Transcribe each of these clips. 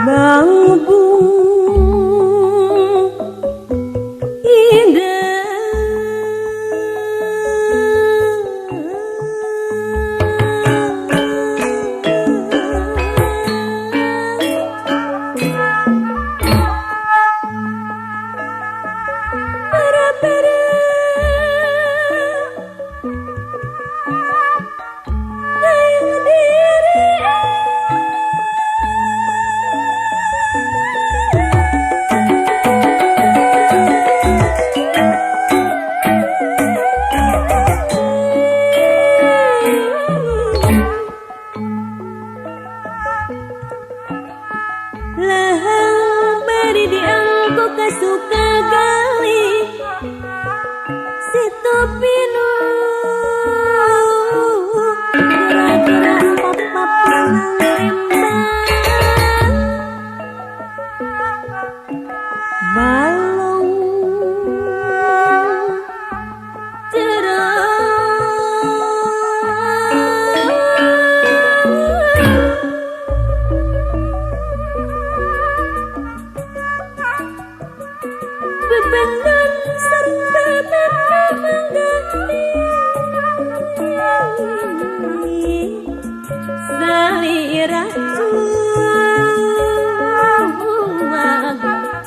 Bang Bung Indah Para-para Lahang bari dianggo kasuka gali situ pinu kira-kira papa nang Lembang balong bebendan serta mengganti salira cuang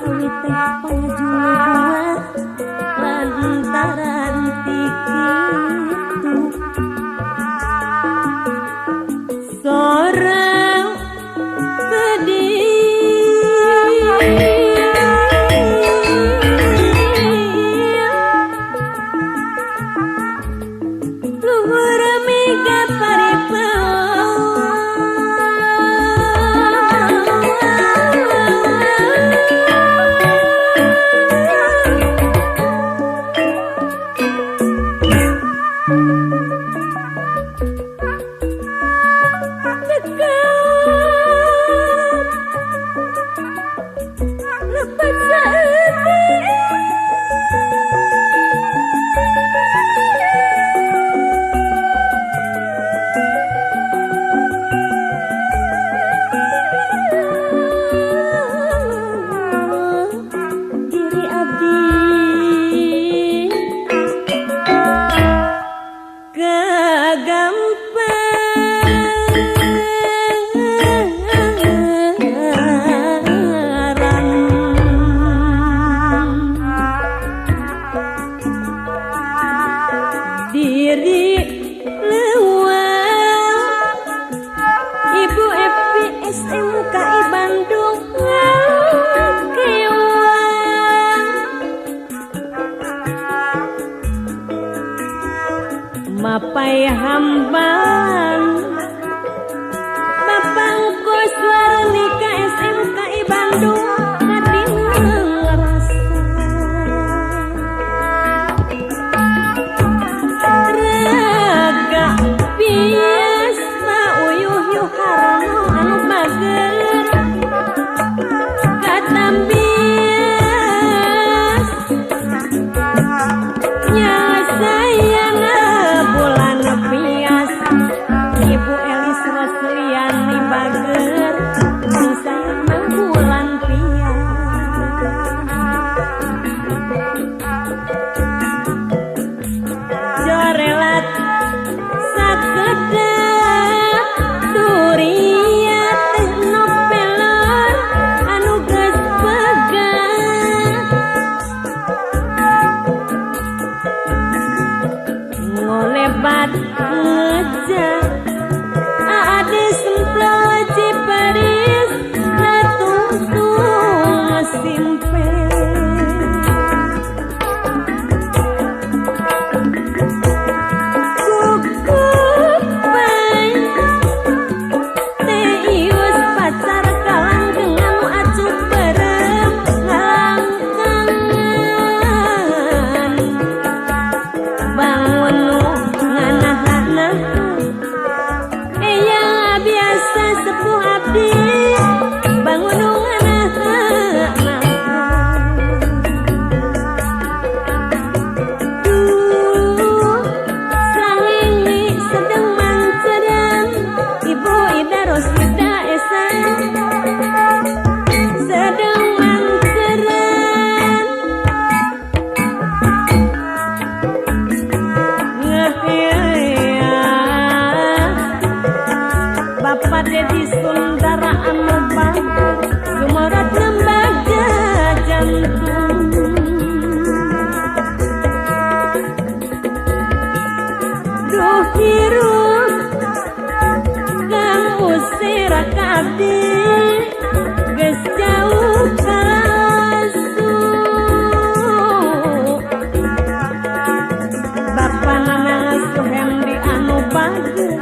kulit teh pangajual lantaran tikitu sorang sedih. Diri lewat Ibu Epi SMKI Bandung kewan mapai hamban Bapang Koswarnika SMKI Bandung. Biasa uyuh harono anu bager katambias nya sayana bulan pias Ibu Elis Rosliani bager sayana bulan pias jorelat sakedap duriat teh nopelor anu geus pegat ngolebat ngeja ade semplol Ciparis natungtung simpe. Sepuh abdi bangun nganah duh sangingi sedang manceran Ibu Ida Rosida Esa. Abdi geus jauh kalasu Bapana Suhendi anu bagus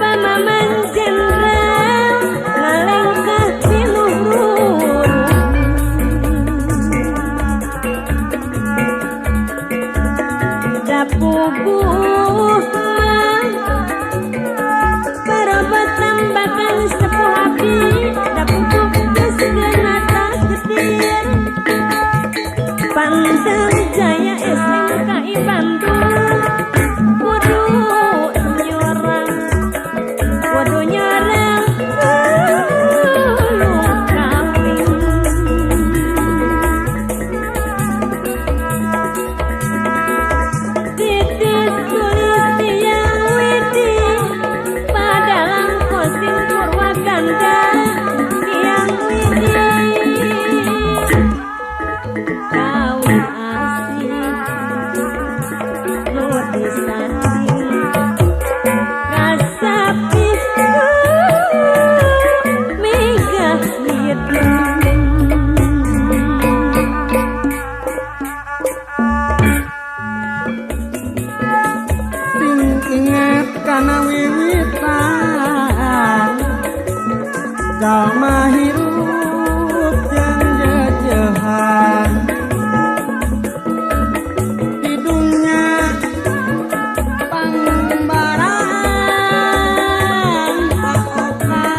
Pamaman jenderal ngalengkah piluhur Dapuguh parabot tambakan sepuh abdi dapuguh geus geuna takdir Pantang Jaya SMKI Bandung kudu nyorang ulung kawin Titis tulis tiang widi padalang kosim purwaganda tiang widi kawin asih nu disanding kasapih megah hideung. Sing inget kana wiwitan jalma hirup jeung jejehan di dunya pangbaraan paoka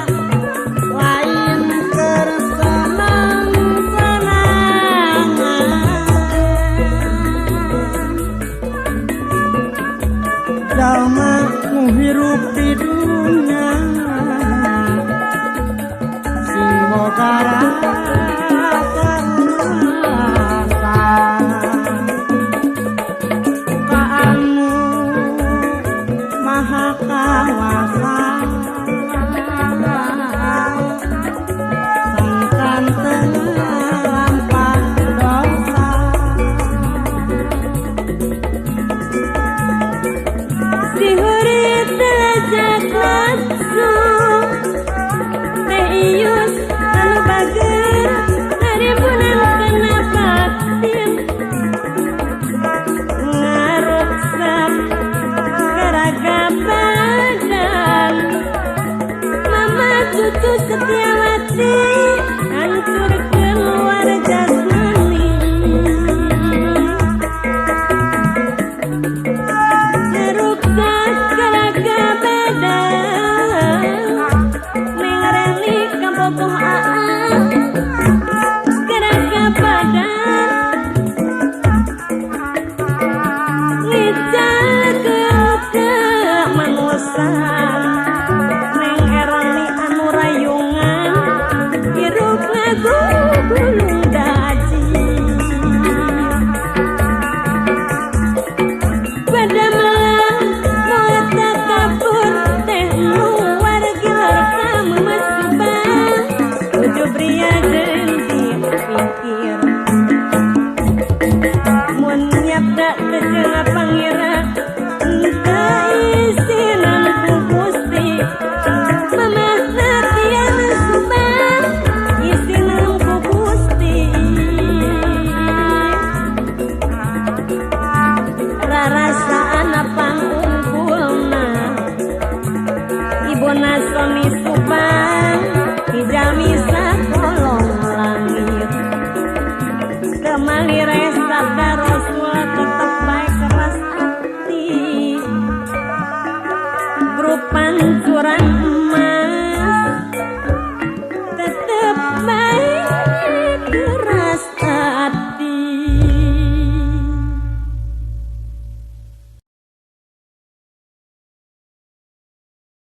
lain keur senang-senangan jalma nu hirup di dunya sing boga rasa ka anu maha kawasa sangkan teu lampah dosa. Si hurit telajak nafsu Teh Iyus anu bager ngarimbunan kana batin ngaruksak garaga badan Mama Cucu Setiawati hancur keluar jasmani ngaruksak garaga badan Neng Reni kabogoh aa garaga badan ngicalkeun kemanusiaan Neng Erni anu rayungan hirup ngagulung daji pada malam moal takabur teh luar gilar ka Mama Subang ujub ria jeung dipikir mun nyabda teu jeung pangira teu isinan ku Gusti Mamahna Tian Subang isinan ku Gusti rarasaan pangungkulna Ibuna Soni